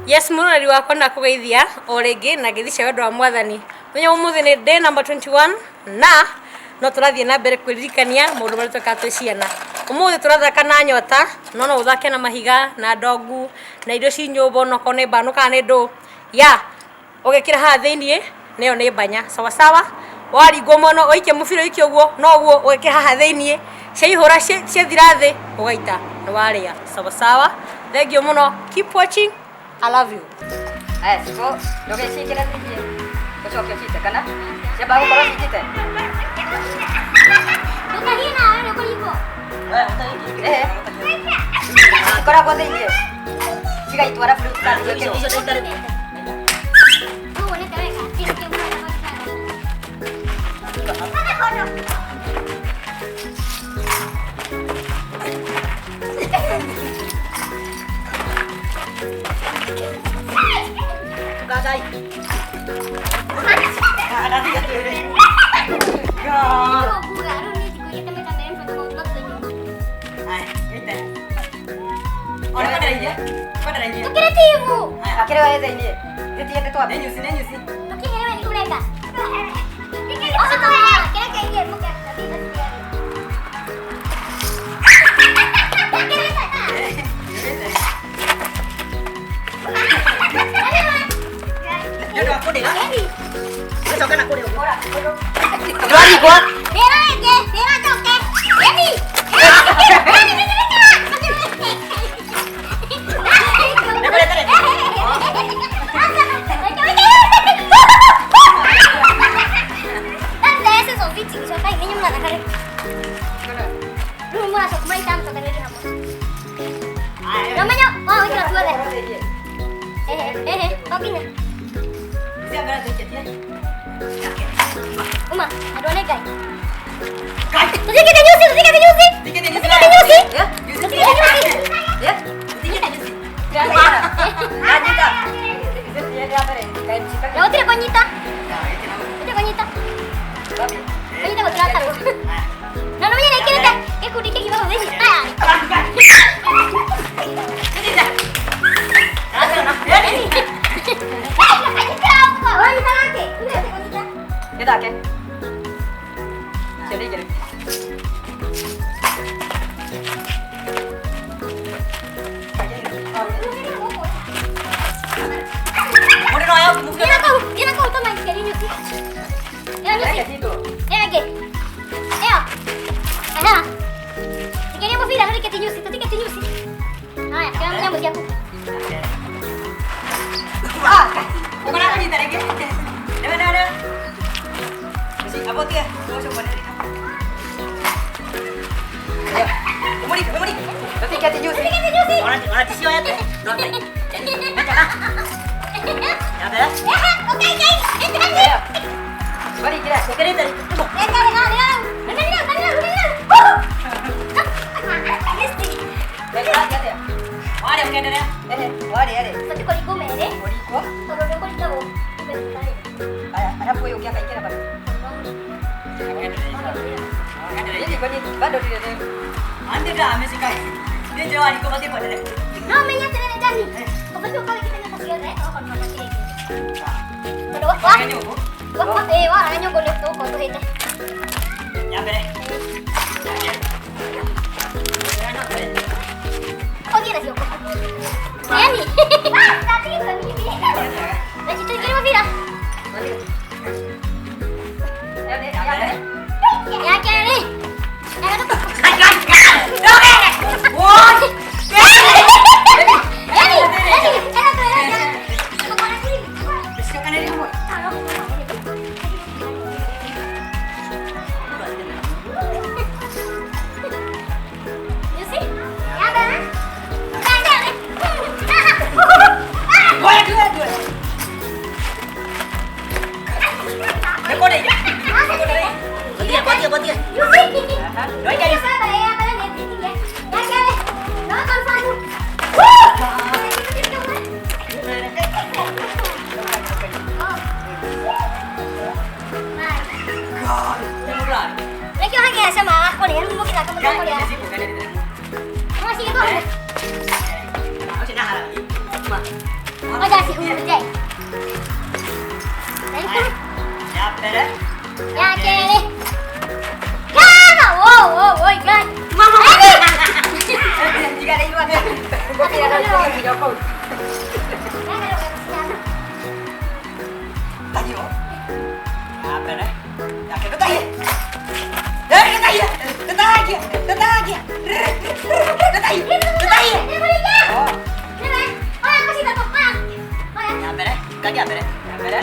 Yes, muroreri wakwa ndakugeithia o ringi na ngeithi cia wendo wa mwathani. Muthenya umuthi ni day number 21 na no turathie na mbere kwiririkania maundu maria twekaga twi ciana. Umuthi turathaka na nyota no no uthake na mahiga na ndongu na indo ci nyumba onokorwo ni mbanu kana ni ndu ya ugekira haha thiini nayo ni mbanya sawa sawa. Waringwo mwena waikia mubira waikia uguo no uguo ugekira haha thiini ciaihura ciathira thi ugaita ni waria sawa sawa. Thank you muno, keep watching, I love you. Aya, siko ndũgĩciĩkĩre thĩiniĩ ũcoke ũcite kana ciambaga gũkorwo cinjite. Ndũkahiĩ nawe nĩ ũkũringwo. Ehe. Cikoragwo thĩiniĩ cigaitwara fruit salad gwĩkĩrwo. Ũguo nĩ teweka, kĩndũ kĩu mũrenda gwĩka. Nĩguo nguga, rĩu niĩ thikũ igĩte maita merĩ mũndũ maũndũ matũnyua. Tũkĩrĩ timu. Akĩrĩ we thĩiniĩ gĩtiende twambe. Tũkĩheo nĩ ũreka. Oco tũheo, kĩrĩa kĩingĩ mũke. Ndwarigwo. Rĩra rĩngĩ, rĩra njoke. Eni. Uma, andũ Ngai. Tũthiĩkĩte nyuci, tũthiĩkĩte nyuci. Tũthiĩkĩte nyuci. Tũthiĩkĩte nyuci. Ndanyita. Na gũtirĩ kũnyita. Gũtirĩ kũnyita. Kũnyita gũtiratarwo. Na nĩ menye nĩkĩrĩte gĩkundi kĩgima hau thĩinĩ. Aya. Ũranyita gake. Gũtirĩ kũnyita. Gĩthake. Ciana igĩrĩ. Gĩra kau, gĩra kau tũmaikĩrie nyuci. Gĩra nyuci. Reke citwo. Ĩyo ĩngĩ. Ĩyo. Aha. Ikeria mũbira tũtiketi nyuci, tũtiketi nyuci. Haya, kĩra nyamũ ciaku. Tũtiketi nyuci. Tũtiketi nyuci. Ehe, ũkai, kai. Warĩingĩra. Reka, reka, reka. Reka, reka, reka, reka. Atĩa? Ehe, warĩ erĩ. Batiĩ kũringwo merĩ, Ũringwo. tondũ nĩ ũkũringagwo. Aya, arabu ũyũ ũngĩ akaingĩra bado. Hivi kwani bado ndio. No menye atĩrĩrĩ Dani, ũbatiĩ gũkorwo wĩkĩte nyoka ciothe okorwo ndũrona kĩrĩa kĩngĩ. Tondũ ĩĩ, waraga nyũngũ nĩ ũgũkorwo ũtũhĩte. Ũthiĩ na ciongo. Yani. Reke tũingĩre mũbira. Ya kerĩ. Ya gatatũ. Yani, yani, ĩra tu, ĩra tu. You see? Ngoja sihuruje. Ya mbere. Ya kerĩ. Gana! Wo wo wo Ngai. Mama. Njiganĩirwo atĩa? Ngũkĩra na kũu. Tayo. Ya mbere. Ya kerĩ. Tayo. Tayo. Tayo. Tayo. Tayo. Tayo. Ya mbere. Kagia mbere. Ya mbere.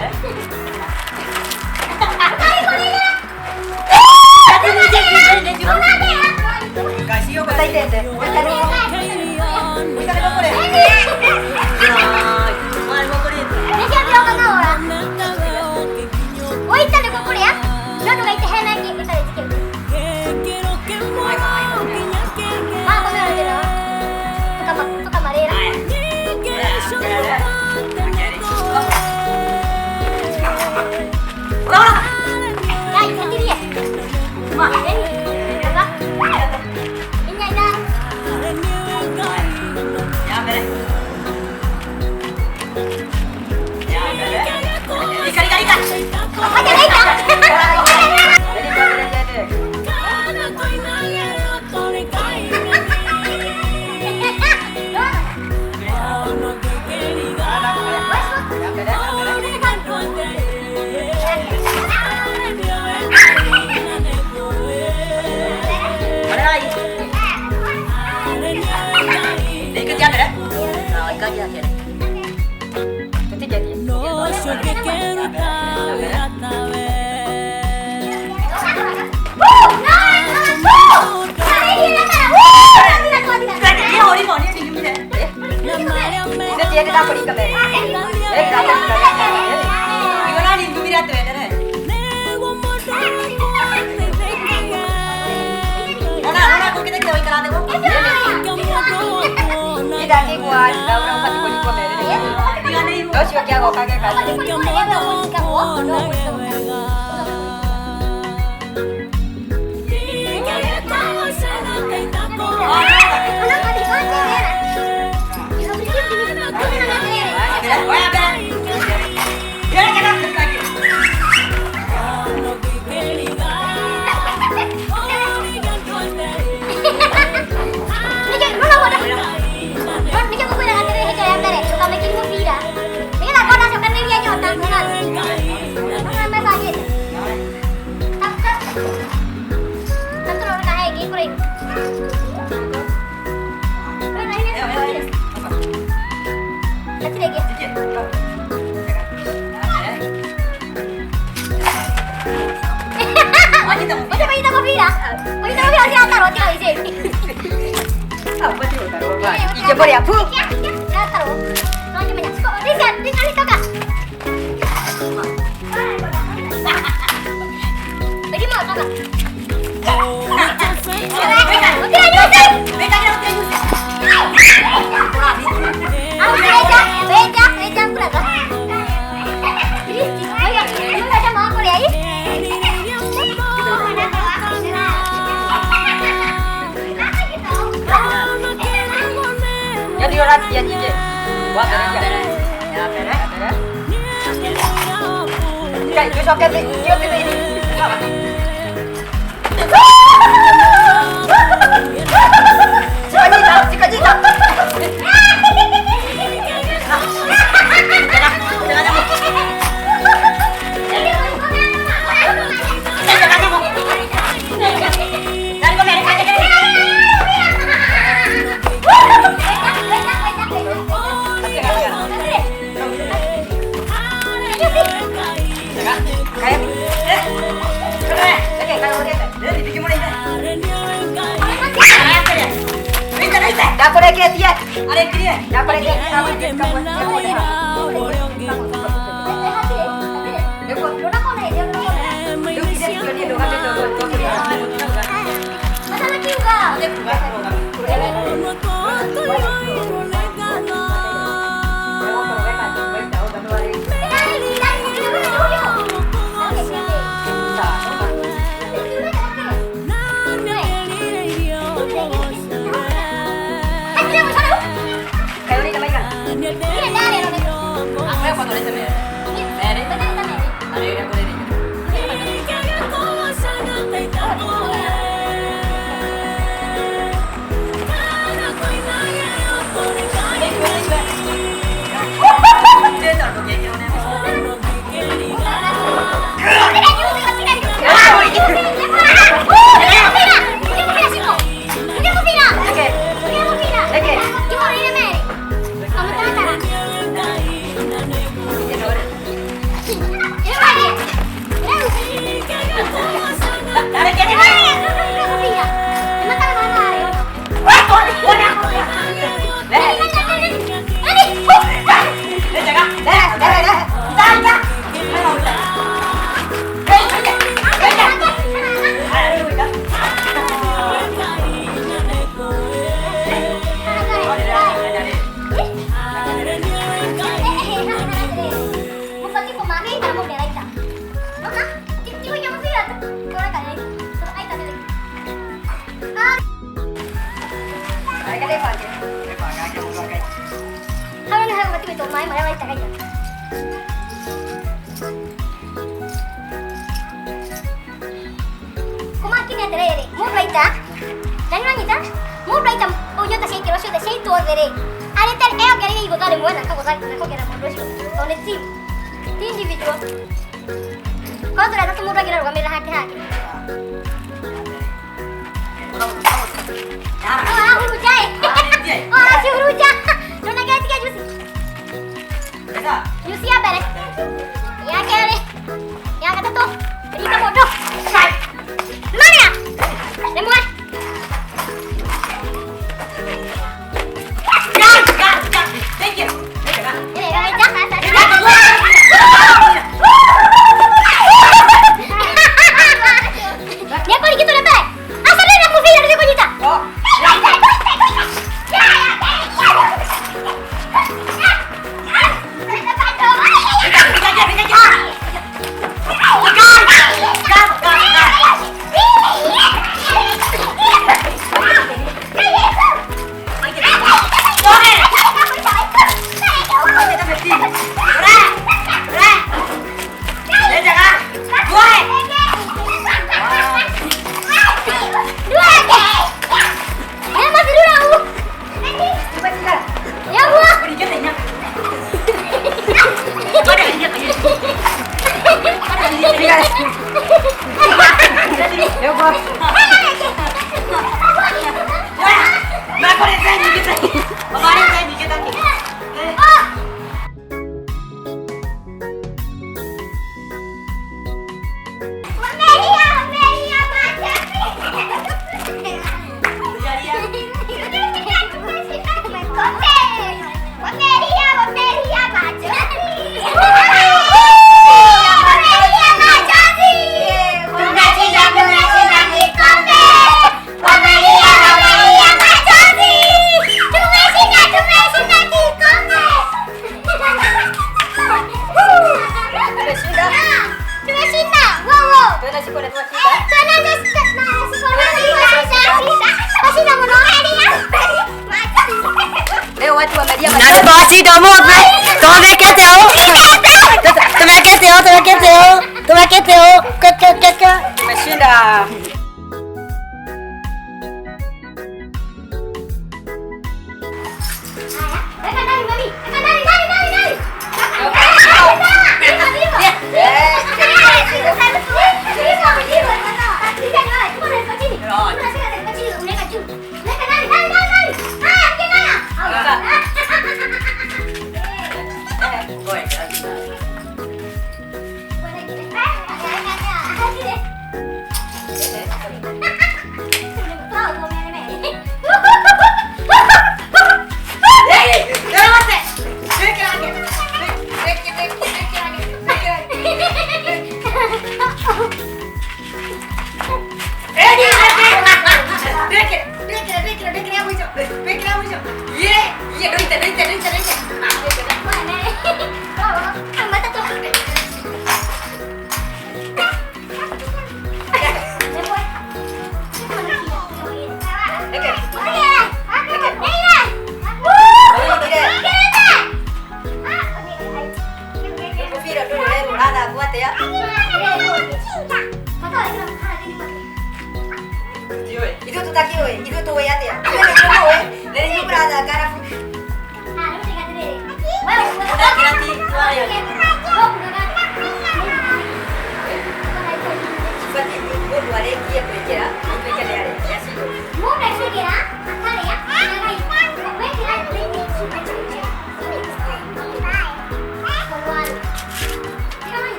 Tumeshinda.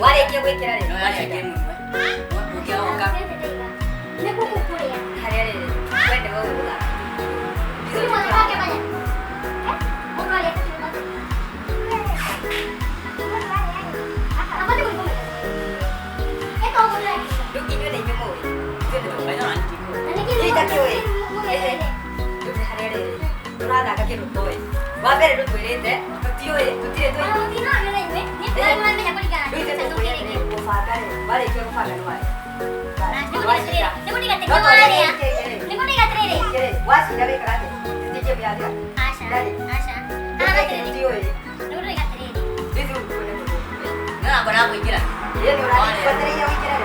Warĩkia gwĩkĩra rĩ No yarĩa game ĩmwe. Ũngĩahoka. Nĩ gũkũ kũrĩa. Harĩa rĩ wende wewe gũthaka. Sisi mwana wake banya. Mũndũ arĩa tũtirĩ. Abate kũrĩkũ. Eka ũguo ndĩrekĩra. Rĩu inyuĩ nĩ inyuĩ mũĩ. Ithuĩ nĩ tũĩ. Aina nĩ Na nĩkĩ Ĩ itakĩũĩ. mũgĩrĩre? Rĩu nĩ harĩa rĩrĩ tũrathaka kĩndũ tũĩ. Wa mbere ndũtwĩrĩte tũtiũĩ tũtirĩ tũĩ. Ona mũtinaria na inyuĩ, niĩ ndĩramenya kũringana na Rĩu ithuĩ mbeca tũkwĩra tũkĩrĩkia. atĩrĩrĩ, gũbanga rĩ warĩkia gũbanga nĩ warĩa. Nĩkũndiga atĩrĩrĩ, No nĩkũndiga twarĩkia atĩrĩrĩ, nĩkũndiga atĩrĩrĩ. rĩ wacinda wĩkaga atĩa? Tũtiĩ game yathira. Aca, Daddy. aca. Haha atĩrĩrĩ, Tũtiũĩ. nĩkũndiga atĩrĩrĩ. Rĩu ithuĩ tũkwenda tũĩ. No ngora kũingĩra. Ĩĩ nĩ ũrathiĩ wetereire ũingĩre.